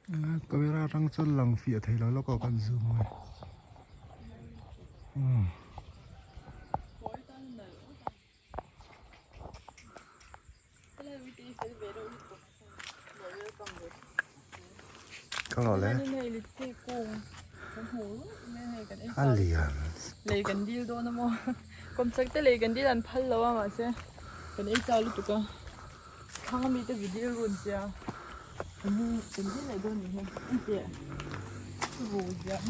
Camera atang chuan lang fiah thei lo lawk a kan zoom a umm. Ka lawh le. A lian. Lei kan dil dawn a maw. Kawmchak te lei kan dil an phal lo a mahse kan ei chau lutuk a. Thlang ami te zu dil run sia. Kan dil leh dawn ni hi. Engtiah ru ziah.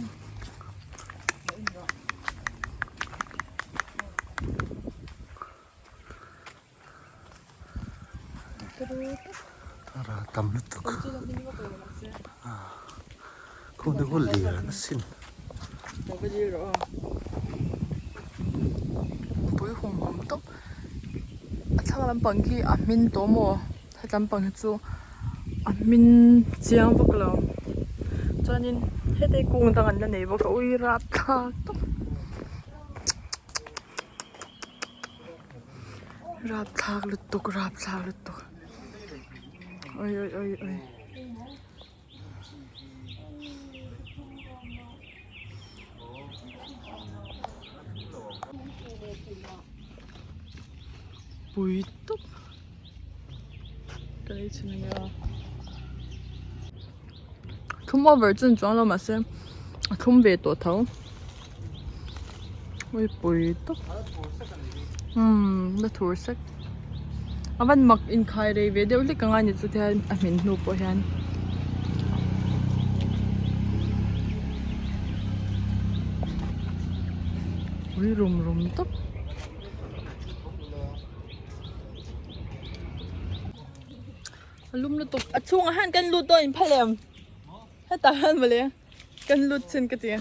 A tam lutuk khaw te pawh lian asin. Pui hum hum tawp a thlang lampang khi a hmin tawh maw he lampang hi chu a hmin chiang vak lo chuanin heti kung dang an la nei bawk a ui rapthlak tawp. Rapthlak lutuk rapthlak lutuk oi oi oi oi pui tawp ka lei chhin ania Thlum over chu ni chuang lo mahse a thlum ve tawh tho ui pui tawp umm la thur sek a van mak inkhai rei ve deuh hlek ang a ni chu te hian a hmin hnu pawh hian. Ui rum rum tawp. A lum lutuk a chhungah hian kan lut dawn in phal em hetah hian mawle kan lut chin ka ti a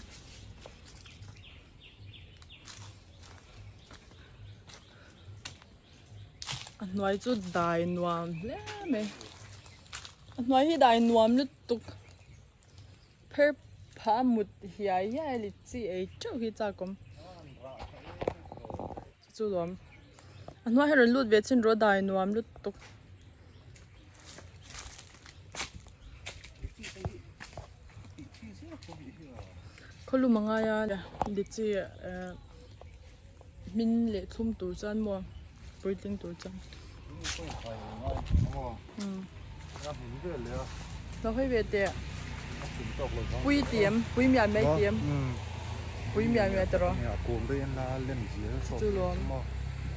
hnuai chu dai nuam hle mai a hnuai hi dai nuam lutuk pher phah a mut hiai hiai a chi ei teuh hi chak awm chu lawm a hnuai hi rawn lut ve chin rawh dai nuam lutuk. Khawlum a ngai a litchi eh hmin leh thlum tur chuan maw puitling tur chuan lo hawi ve teh pui tih em pui miah mai tih em pui miah miah tawh rawh chu lawm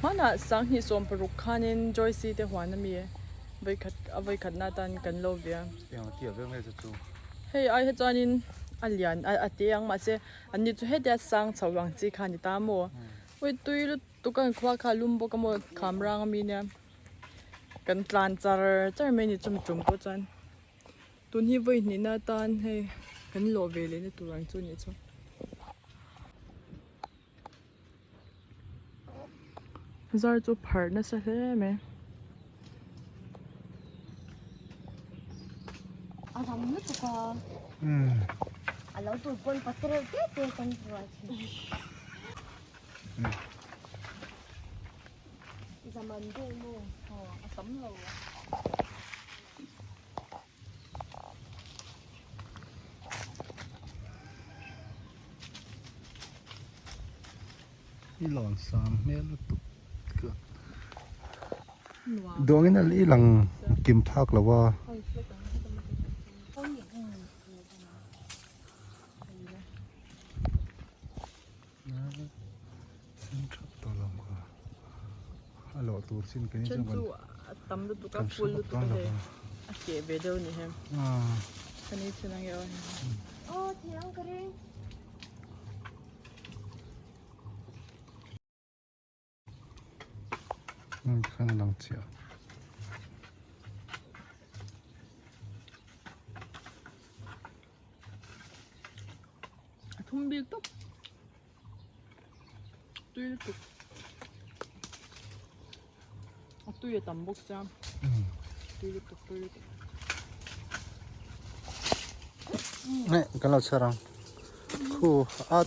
hmanah sanghnih sawm paruk khanin Joyce te huan ami vawikhat a vawikhat na atan kan lo ve a hei ai hi chuanin a lian a te ang mahse anni chu hetia sang chho ang chi kha a ni ta maw ui tui lutuk. Tukan khua kha lum bawk a maw kham rang ami nia kan tlan char char mai a ni chumi tum pawh chuan tun hi vawi hnihna atan hei kan lawh ve leh na tur ang chu a nih chu. Zar chu pharh nasa hle mai. A ram lutuk a a lo tur pawn patrel te te kan ruai thin. Zaman deuh maw aw a tam lo. I lawn sang hmel lutuk ka duangin i lang kim phak lo a. Sen thap tawh lo ang kha a lawh tur chin kei Then chu a tam lutuk a full lutuk a hei a keh ve deuh ni hem ka ni chin ang e aw aw thei ang ka ring. Khan a lang chiah. A thum bik tawp. Tui lutuk. A tui a tam bawk sia. Tui lutuk tui lutuk. Nè, kan lo chhiar ang. Khu a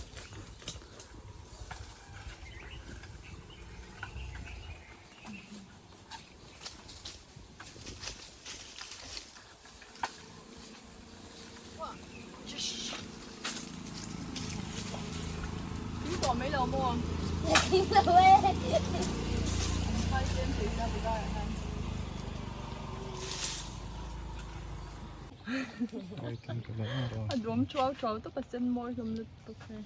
Tling lo e. An phai tlem thei sia bazar ah hian. A duam thuau thuau tawp a sen mawi hlawm lutuk hei.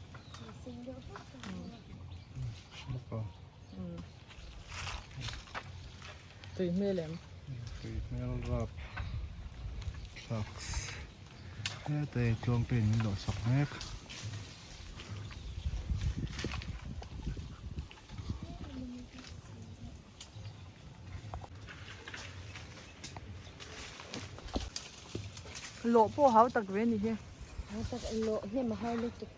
Tui hmel em? Tui hmel rap thlaks hete tluang te in min lo sak mek. Lawh pawh hau tak ve ni hi. Hau tak lawh hnem a har lutuk.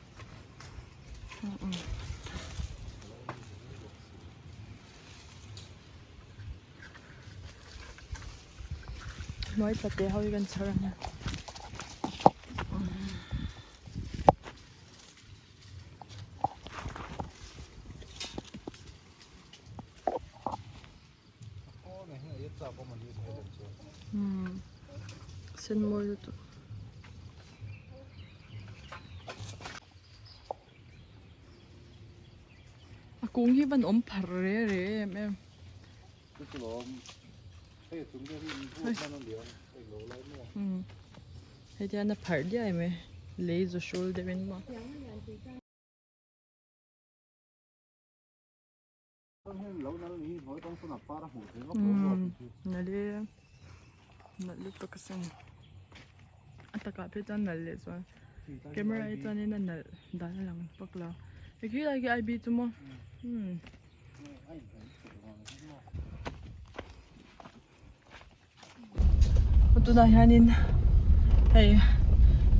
Hnuai tla teh ho hi kan chhar ang a. Sen mawi lutuk. A kung hi van awm phar re re em em. Hei hian a pharh diai mai lei zu hrul deuh in maw. Nalh e nalh lutuk asin a takah phei chuan nalh leh chuan camera hi chuanin a nalh dan a lang vak lo hei khi lai khi I B chu maw umm. Tunah hianin hei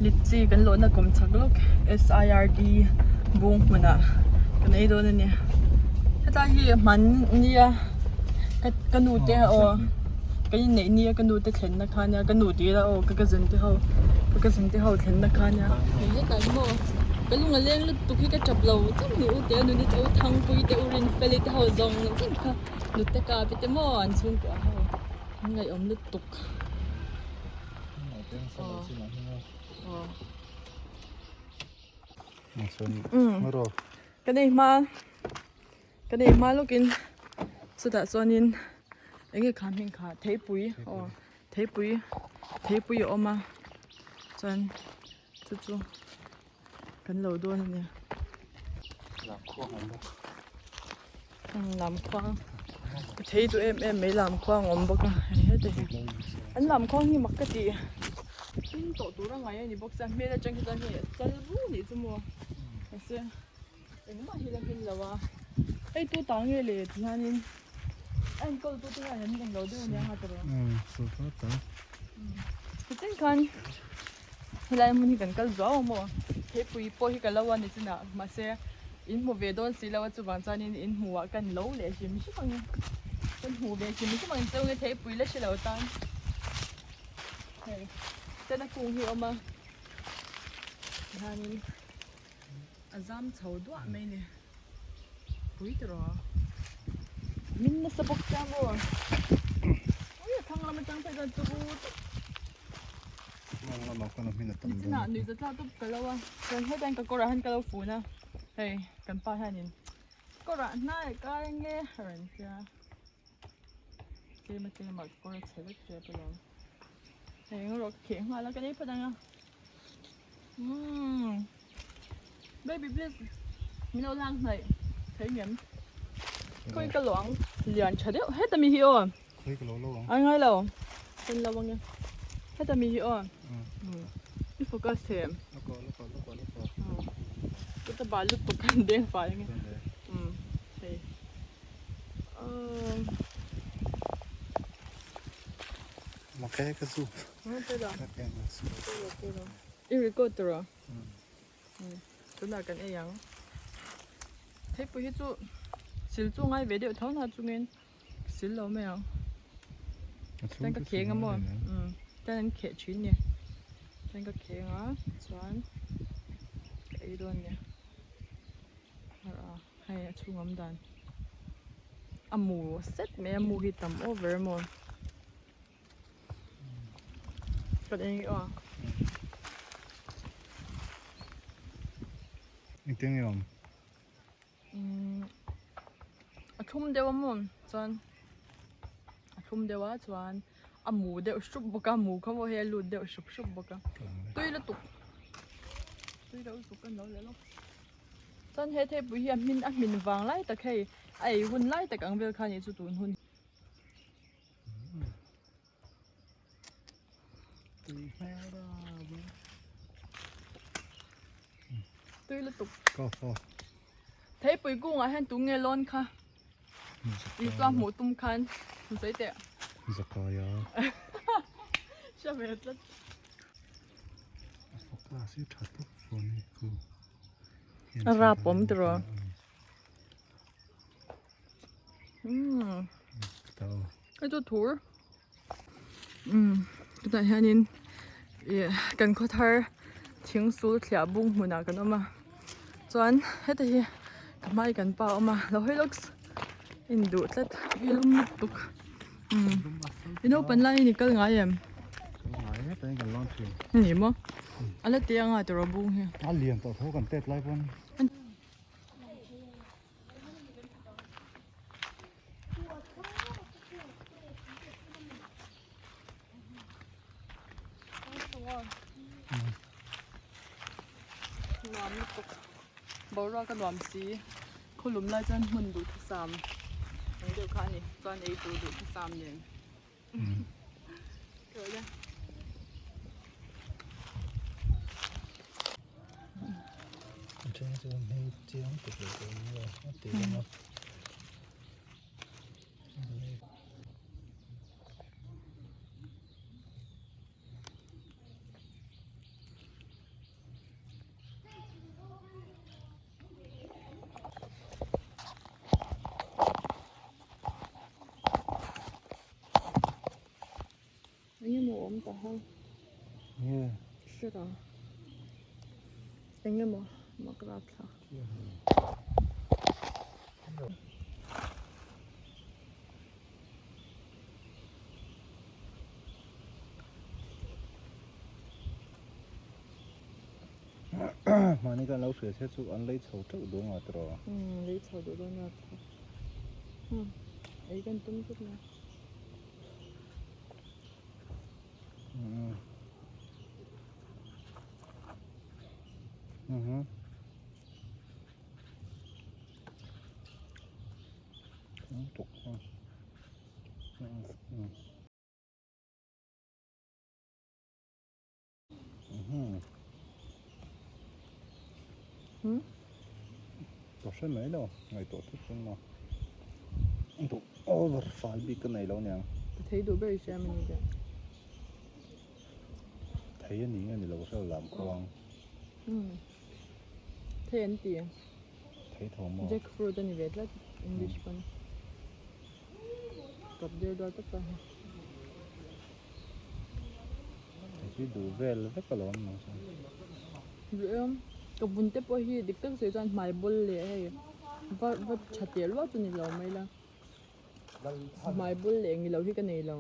litchi kan lawhna kum chak lawk S I R D bung hmunah kan ei dawn a ni hetlai hi hmannia ka nu te aw ka inneih nia ka nu te thlenna kha ania ka nu tih ila aw ka cousin te ho ka cousin te ho thlenna kha ania hetah hi maw ka lung a leng lutuk hi ka tap lo chauh ni u te nuni te u thangpui te u rinfeli te ho zawng zawng kha. Nute ka pi te maw an chhungkua ho an ngaihawm lutuk. Ka nei hma ka nei hma lawkin chutah chuanin eng nge kha hming kha theipui aw theipui theipui a awm a chuan chu chu. Kan lo dawn a nia. Lamkhuang awm bawk. Lamkhuang. Ka thei duh em em mai lamkhuang awm bawk a. Hei heta hi. An lamkhuang hi mak ka ti. Hlim tawh tur a ngai a ni bawk chuan hmel atang hi chuan hei a chal vu nih chu maw. Mahse engmah hi la hlim lo a. Hei tu tang nge le ti hianin a enkawl tu te hian an englo deuh a nia nga tawrh. Tichin khan. Helai hmun hi kan kal zuau a maw? Theipui pawh hi ka lo a ni chinah mahse in hmu ve dawn si lo a chuvang chuanin in hmuh ah kan lo leh hrim hrim ang e kan hmuh ve hrim hrim ang cheu nge theipui la hre lo tan hei chana kung hi a awm a tihianin a zam chho duah mai a ni pui tawh a min nasa bawk sia maw ui a thlang lam atang phei chuan turu tawp. Nichinah nuihza tlak tawp ka lo a, chuan hetiang ka kawrah hian ka lo fun a, hei kan pa hianin kawrah hnai kai nge a rawn tia, tlem a tlem ah ka kawr a chhe vek tep alawm, hei eng erawh ka kheh nghal a ka nei phawt ang a, umm baby please min lo lang hnaih thei ngem, khawi ka luang lian tha deuh heta mi hi aw. Khawi ka lo lo ang. Ai ngai lo. Kan lo ang e. Heta mi hi aw. I focus the em? Lako lako lako lako. Ka ta bal lutuk kan deng fai ang e. Hei. Make ka zu. Pela. I record tur a? Tunah kan ei ang. Theipui hi chu sil chu ngai ve deuh tho na chungin. Sil lo mai ang. Chuan ka kheng a maw? Umm chuan an kheh thin ni. Chuan ka kheng a chuan ka ei dawn nia. Hei a chhung awm dan. A mu set mai a mu hi tam over a maw? Ka eng aw. Engtin nge awm? Umm. A thlum deuh a maw chuan a thlum deuh a chuan a mu deuh hrup bawk a mu kha pawh hi a lut deuh hrup hrup bawk a tui lutuk tui lo lutuk ka no leh lawk chuan he theipui hi a hmin a hmin vang lai tak hei a ei hun lai tak ang vel kha a nih chu tun hun. Tui lutuk. Theipui kungah hian tunge lawn kha Isua hmuh tum khan sawi teh. Zakaia. Hria ve tlat. A focus hi tha tawp phone hi khu. A rap awm tiraw. Umm. Hei chu thur. Umm chutah hianin ih kan khaw thar thing sul thliah bung hmunah kan awm a chuan heta hi ka hmai kan pa a awm a lo hawi lawks induh tlat i lum lutuk umm i naupang laiin i kal ngai em? Ni maw a la ti anga tiraw bung hi. A lian tawh tho kan tet lai pawn. Nuam lutuk boruak a nuam si khawlum lai chuan hmun duhthusam ang deuh kha a ni chuan ei tur duhthusam nen. Eng emaw awm ta ha hre ta eng emaw mak rap thla. Mahni kan lo hria che chu an lei chho teuh dawn a tiraw? Umm lei chho duh dawn a tiraw. Umm ei kan tum zet mai. Umm umm tuk umm. Ka hre mai lo, ngaihtuah thut chuan maw duh over fal bik ka nei lo aniang. Ka thei duh ber i hria mawni deuh. Thei a ni nge ni lo ka hre lo lam khuang. Thei an ti. Thei tho maw? Jack fruit a ni ve tlat English pawn. Kap der dual tak tak. Hei hi duh vel vek alawm nang chuan. Duh em? Ka vun te pawh hi dik tak sawi chuan hmai bawl leh hei va va tha teh luah chu ni lo mai la. Hmai bawl leh ngi lo hi ka nei lo.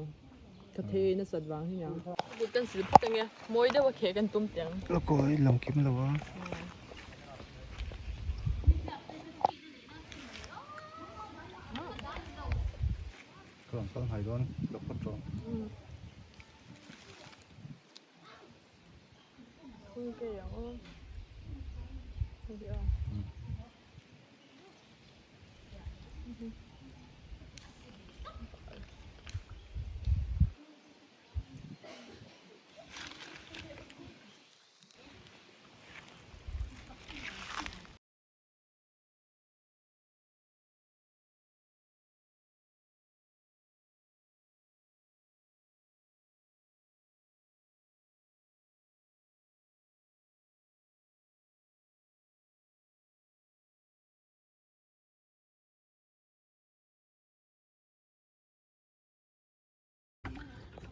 Ka thei nasat vang hi niang. Kut kan sil phawt ange. Mawi deuh a kheh kan tum teh ang. La kawi lang kim lo a. Ka rawn kal nghai dawn lo phawt rawh.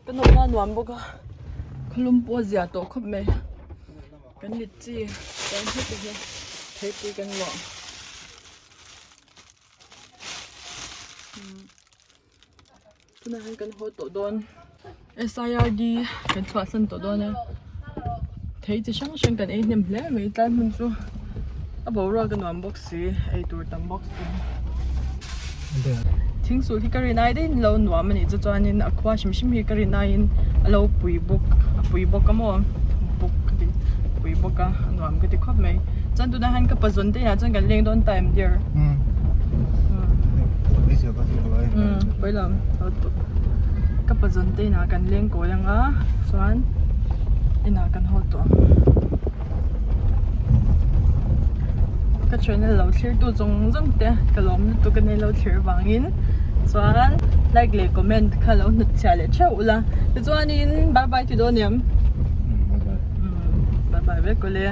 Ka nawmna a nuam bawk a khawlum pawh a zia tawh khawp mai kan litchi kan heti hi theipui kan luah. Tunah hian kan haw tawh dawn S I R D kan chhuahsan tawh dawn a thei chi hrang hrang kan ei hnem hle mai tlai hmun chu a boruak a nuam bawk si ei tur tam bawk si. Thingsul hi ka rin ai daihin lo nuam a nih chu chuanin a khua hrim hrim hi ka rin aiin a lo pui bawk a pui bawk a maw bawk ka ti pui bawk a a nuam ka ti khawp mai chuan tunah hian ka pazawn te inah chuan kan leng dawn ta em dear umm pawi lo ka pazawn te inah kan leng kawi ang a chuan inah kan haw tawh ang. Ka channel lo thlir tu zawng zawng te ka lawm lutuk a nei lo thlir vangin chuan like leh comment kha lo hnut chhiah leh theuh ula tichuanin bye bye ti dawn em bye bye vek awle.